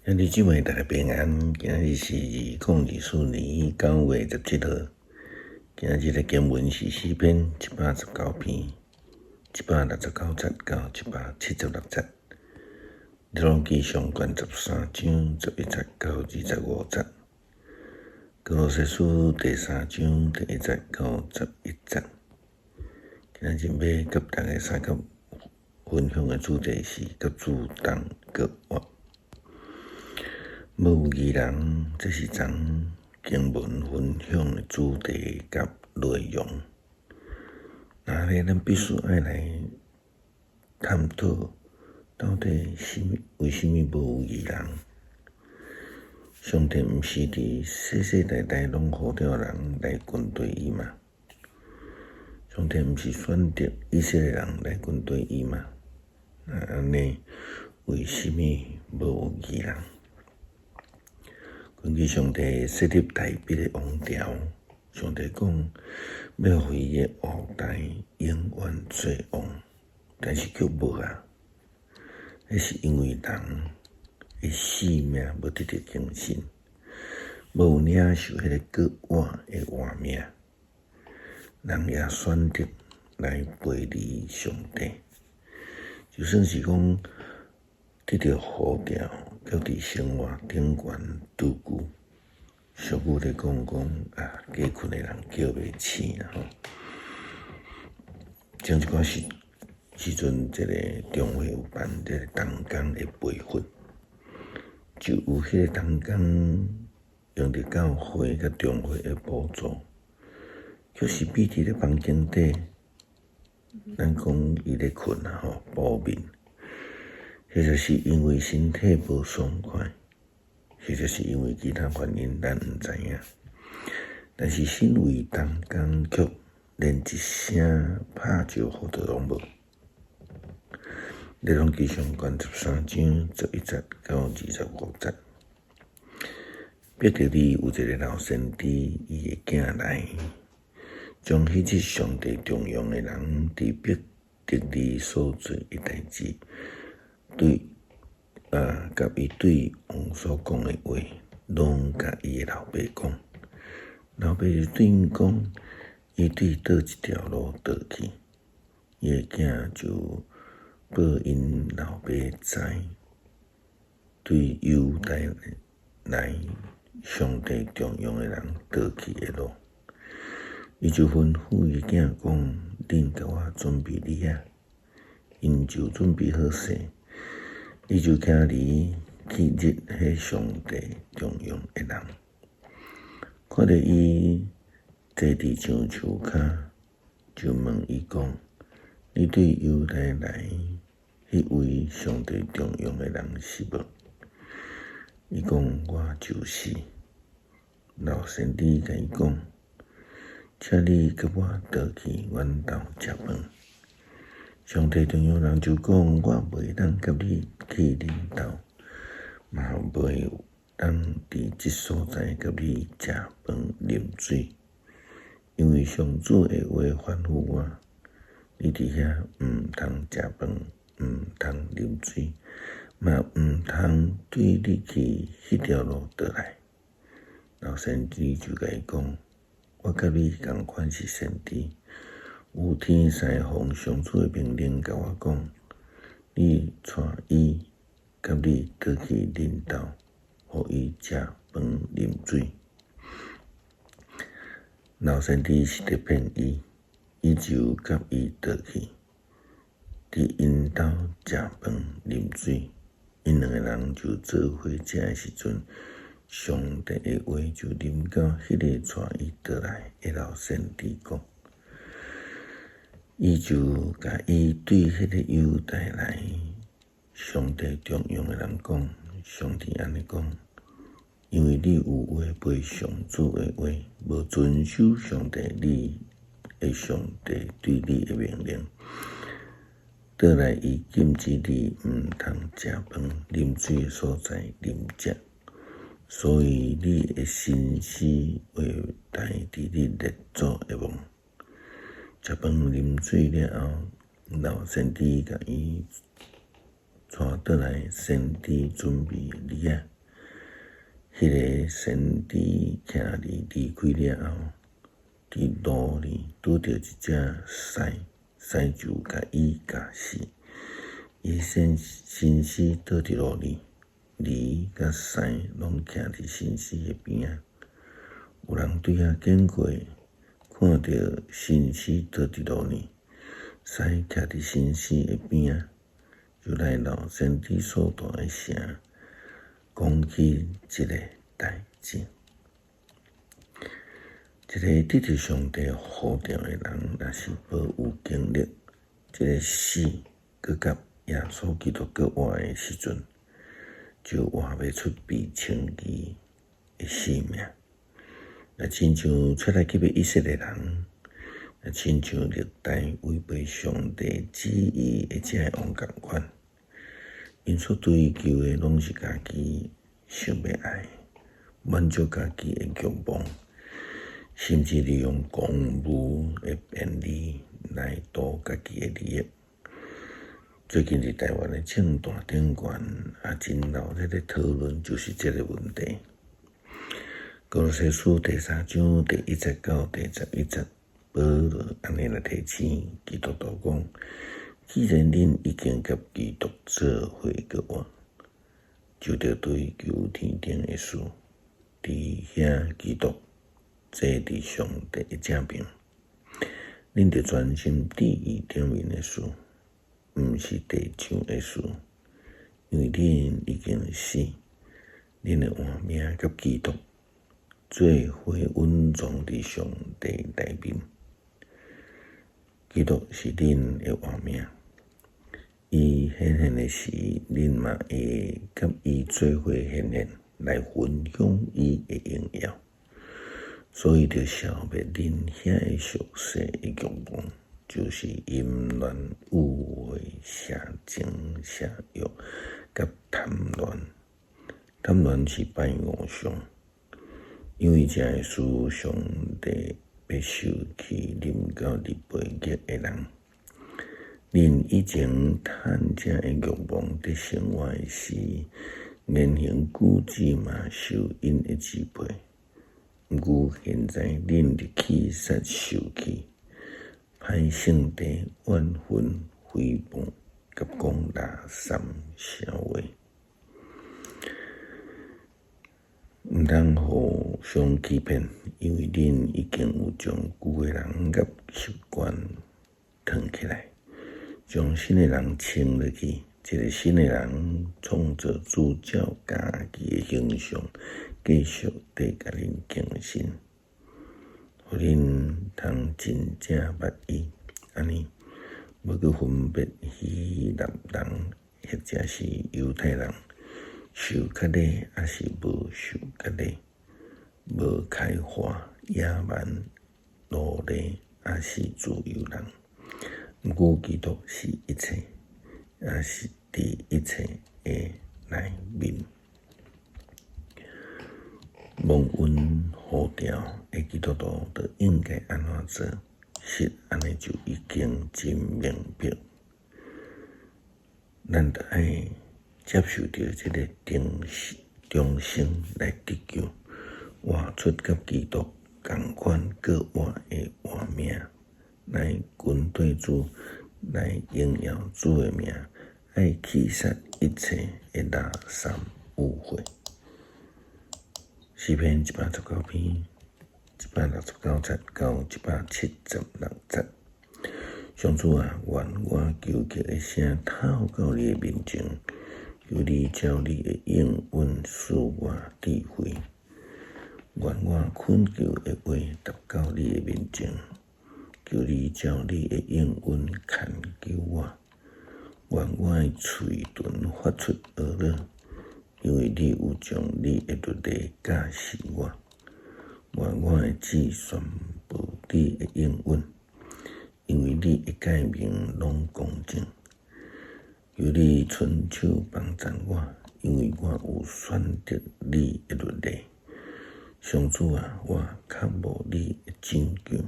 兄弟姊妹，大家平安。今日是2024年9月17號。今日的經文是詩篇119篇，169節到176節。列王紀上卷13章11節到25節。歌羅西書第三章第一節到11節。今日欲共大家相佮分享的主題是佮主同過活。無有義人，這是昨經文分享的主題佮內容。那咧，咱必須愛來探討，到底是為啥物無有義人？上帝毋是佇世世代代攏呼召人來跟隨伊嗎？上帝毋是選擇以色列人來跟隨伊嗎？那按呢，為啥物無有義人？根據上帝設立大衛的王朝，上帝講欲予伊的後代永遠做王，但是卻無啊！彼是因為人的性命無得著更新，無有領受彼个過活的活命，人也選擇來背離上帝，就算是講得著呼召，閣佇生活頂懸拄久，俗語咧講講啊，過睏的人叫袂醒啦吼。前一寡時時陣，這个中會有辦這个同工的培訓，就有彼个同工用著教會佮中會的補助，卻是變佇咧房間底，咱講伊咧睏啊吼，補眠。或者是因為身體無爽快，或者是因為其他原因，咱毋知影。但是身為同工，卻連一聲拍招呼都攏無。列王紀上卷13章11節到25節，伯特利有一个老先知，伊的囝來，將彼日上帝重用的人佇伯特利所做的代誌，對啊，佮伊對王所講的話，攏共伊的老爸講。老爸就對𪜶講，伊對佗一條路倒去，伊的囝就報𪜶老爸知，對猶大來上帝重用的人倒去的路。伊就吩咐伊囝講：恁共我準備驢仔。𪜶就準備好勢，伊就騎驢去入彼上帝重用的人，看著伊坐佇樟樹跤，就問伊講：你對猶大來彼位上帝重用的人是無？伊講：我就是。老先知共伊講：請你佮我倒去阮兜食飯。上帝重用人就講：我袂當佮你去恁兜，嘛袂當佇這所在佮你食飯啉水，因為上主的話吩咐我，你佇遐毋通食飯，毋通啉水，嘛毋通對你去彼條路倒來。老先知就共伊講：我佮你仝款是先知。有天使奉上主的命令，共我講：你帶伊佮你倒去恁兜，予伊食飯啉水。老先知是佇騙伊，伊就佮伊倒去，佇𪜶兜食飯啉水。𪜶兩個人就做伙食的時陣，上帝的話就臨到彼个帶伊倒來的老先知講。伊就共伊對彼个猶大來上帝重用的人講：上帝按呢講，因為你有違背上主的話，無遵守上帝你的上帝對你的命令，倒來伊禁止你毋通食飯、啉水的所在啉食，所以你的心思會代佇你列祖的夢。食飯啉水了後，老先知共伊帶倒來先知準備的驢仔。彼个先知騎驢離開了後，佇路裡拄著一隻獅，獅就共伊咬死。伊身身屍倒佇路裡，驢佮獅攏徛佇身屍的邊仔。有人對遐經過，看著身屍倒佇路裡，獅徛佇身屍的邊仔，就來到先知所蹛的城，講起這个代誌。一个得著上帝呼召的人，若是無有經歷這个死，閣佮耶穌基督閣活的時陣，就活袂出被稱義的生命。若親像出埃及的以色列人，若親像歷代違背上帝旨意的這个王仝款，𪜶所追求的攏是家己想欲愛，滿足家己的欲望，甚至利用公務的便利來圖家己的利益。最近佇台灣的政壇頂懸也真鬧熱咧討論，就是這个問題。歌羅西書第三章第一節到第十一節，保羅按呢來提醒基督徒講：既然恁已經佮基督做伙閣活，就著追求天頂的事，佇遐基督坐佇上帝的正爿。恁著專心致意頂面的事，毋是地上的事，因為恁已經死，恁的活命佮基督做伙隱藏佇上帝內面。基督是恁的活命，伊顯現的時，恁嘛會佮伊做伙顯現，來分享伊的榮耀。所以，著消滅恁遐个俗世的欲望，就是淫亂、污穢、邪情、邪欲，佮貪戀。貪戀是拜偶像，因為這个事，上帝欲收去臨到日背逆的人。恁以前趁這个欲望佇生活的時，言行舉止嘛受𪜶的支配。毋過現在恁著去殺受氣、歹性地、怨恨、誹謗，佮講垃圾潲話。毋通互相欺騙，因為恁已經有將舊的人佮習慣褪起來，將新的人穿落去。這个新的人創造主照家己的形象，繼續佇共恁更新，予恁通真正捌伊。按呢，無閣分別希臘人，或者是猶太人，受割禮抑是無受割禮，無開化、野蠻、奴隸，抑是自由人。毋過基督是一切，也是佇一切的內面。蒙恩呼召的基督徒，著應該按怎做？實按呢就已經真明白。咱著愛接受著這个重生來得救，活出佮基督仝款閣活的活命，來跟綴主，來榮耀主的名，愛去殺一切的垃圾污穢。詩篇一百十九篇，一百六十九節到一百七十六節。上主啊，願我求乞的聲透到你的面前，求你照你的應允賜我智慧。願我懇求的話達到你的面前，求你照你的應允牽救我。願我的喙唇發出呵咾，因為你有將你的律例教示我。願我的舌宣布你的應允，因為你的誡命攏公正。求你伸手幫贊我，因為我有選擇你的律例。上主啊，我渴慕你的拯救，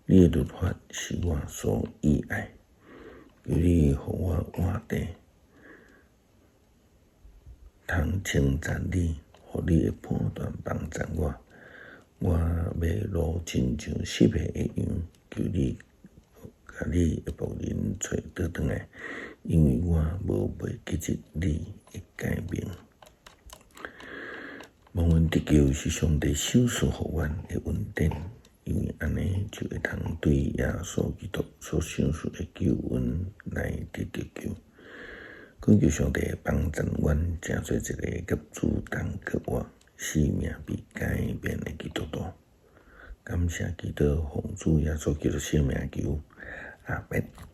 你的律法是我所喜愛。求你予我活著，通稱讚你，予予你的判斷幫贊我。我欲擄親像失的羊，求你共你的僕人揣倒轉來，因為我無袂記得你的誡命。蒙恩得救是上帝賞賜予阮的恩典，因為按呢就會通對耶穌基督所賞賜的救恩來得著救。懇求上帝幫贊阮，成做一个佮主同過活、生命被改變的基督徒。感謝基督，奉主耶穌基督聖名求，阿們。